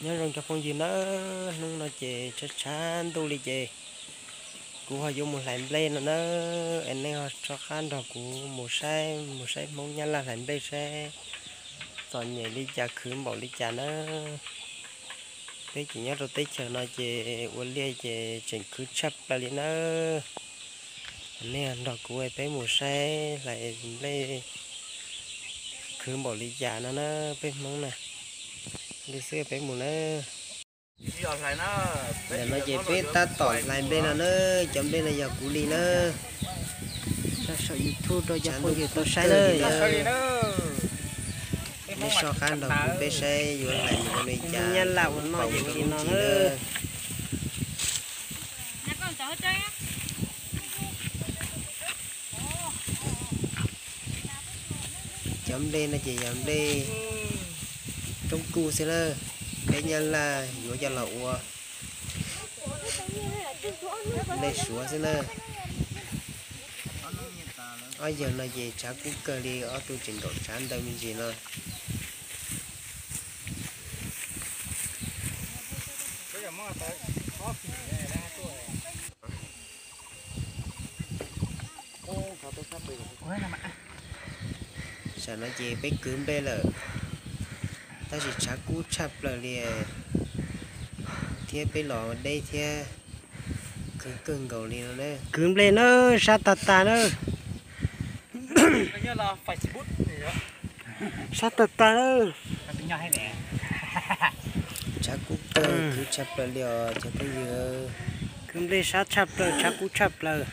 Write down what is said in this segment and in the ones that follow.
Nyob zoo cov phooj ywg nawb, hnub no ces tshav tshav ntuj li ces kuv ho yuav mus hlais nplej no nawb, es nej ho rov qab nrog kuv mus saib, mus saib Hmoob Nyab Laj hlais nplej saib txom nyem li cas khwv npaum li cas nawb. Peb ces nyob rau teb chaws no ces ua liaj ces tseem khwv tshaj plaws li nawb. Nej nrog kuv peb mus saib hlais nplej khwv npaum li cas no na peb Hmoob na. Li xwb peb mus nawb. Ntawm no ces peb tab tom hlais nplej no na, cov nplej no yog kuv li na. Tso saum YouTube rau cov phooj ywg tau saib na. Nej soj qab nrog kuv peb saib yuav hlais mus zoo li cas, Nyab Laj ua noj ces ua li no na. Cov nplej no ces yog nplej roob kuj xwb na, peb Nyab Laj yuav coj los ua nplej suav xwb na. Ob yawg no ces tshav kub kawg li, ob tug tseem nkaum tshav ntawd me ntsis no. Tam no ces peb kwv nplej lawm, tab sis tshav kub tshaj plaws li thiab peb los deb thiab, khwv kawg nkaus li no na. Kwv nplej na, sab tag tag na. Sab tag tag na. Tshav kub kawg, khwv tshaj plaws li os cov phooj ywg. Kwv nplej sab tshaj plaws, tshav kub tshaj plaws.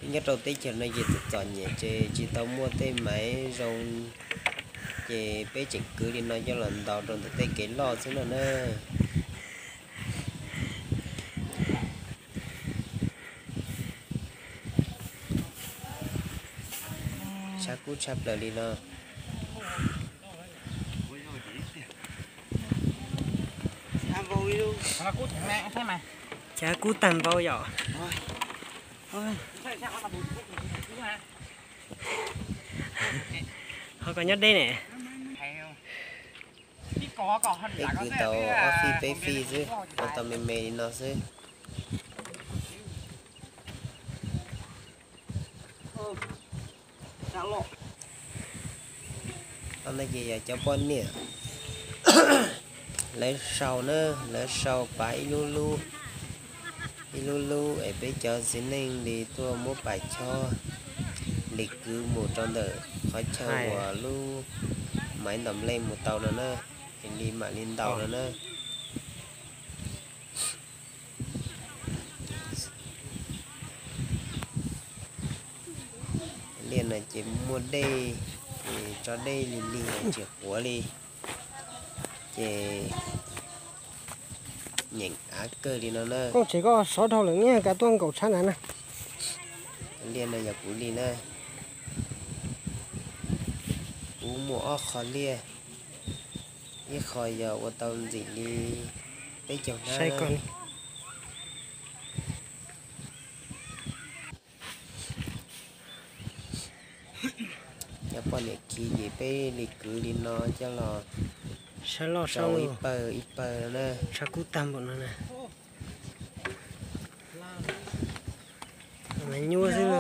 Nyob rau teb chaws no ces txom txom nyem ces tsis tau muaj tej maiv zoo, ces peb tseem kwv li no coj los ntaus rau ntawm tej kev loj xwb no na. Tshav kub tshaj plaws li no. Tshav kub tag npaum yom. Ho koj nyob deb ne. Peb kwv tau ob fij peb fij xwb, ua tau me me li no xwb. Ob no ces yog cov poj niam lawv sau na, lawv sau pav ib lub lub, ib lub lub es peb cov txiv neej li tuaj muab pam chob li kwv mus rau ntawm qhov chaw uas lub maiv ntaus nplej mus tau no na, es li mam li ntaus no na. Liaj no ces muaj dej, ces tso dej lig lig tsis quav li, ces nyeem av kawg li no na. Koj tsev koj sov dhau lawm, nyiaj kav tuaj nkaum tshav na na. Liaj no yog kuv li na. Kuv muaj ob qho liaj, ib qho yog ua tau ntxim li peb caug hnab. Cov poj niam khi ces peb li kwv li no coj los sau ib pawg ib pawg no na. Tshav kub tag npaum no na. Mas nyuaj xwb.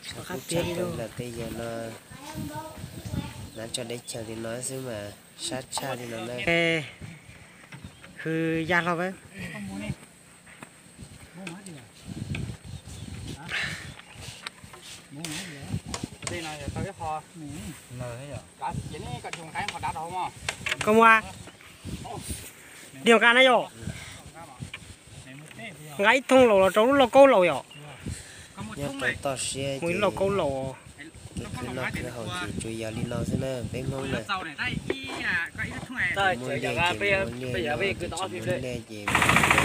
Tshav kub tshaj plaws li lawm tej yawg no, hnav tso deb chaws li no xwb mas sab tshaj li no na. Hwm ya hlo. Koj muab diog nqa na yom. Nqa ib thooj laus los rau lub lauj kaub laus yom. Nyob rau toj siab ces kev khwv noj khwv haus ces tsuas yog li no xwb na peb Hmoob na. Muaj liaj ces muaj liaj, tsis muaj liaj ces muaj liaj.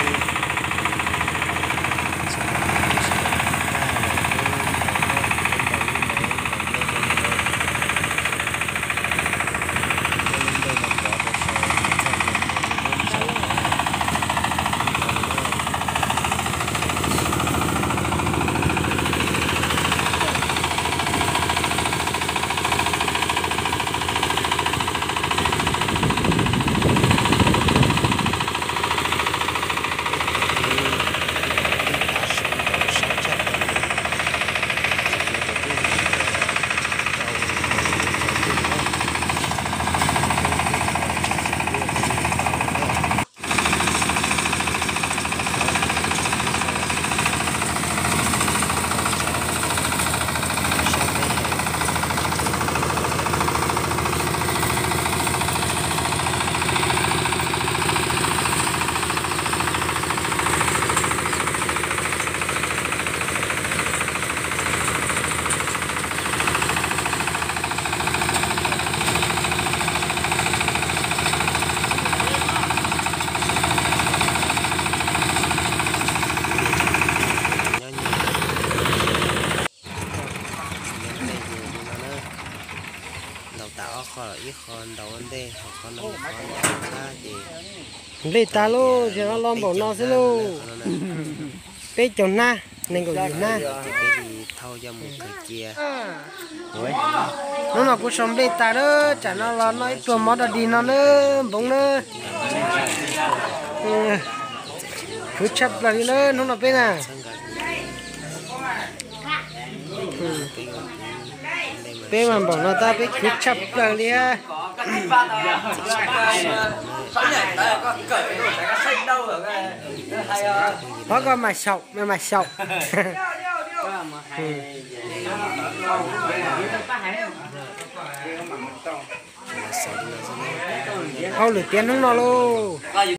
Ob qho los ib qho ntaus ua ntej, ho qhov no qhov ntaus qab ces nplej tag lauj, ces no los npaum no xwb lauj. Peb caug hnab, nees nkaum yim hnab. Ces peb li thauj coj mus khaws cia. Hnub no kuv sau nplej tag na, tsam no los noj ib pluag mov dog dig no na, npoov na. Khwv tshaj plaws li na hnub no peb na. Peb mas npaum no tab peb khwv tshaj plaws li. Pov koj mas xyaum, mas xyaum. Hauj lwm tiav hnub no lauj.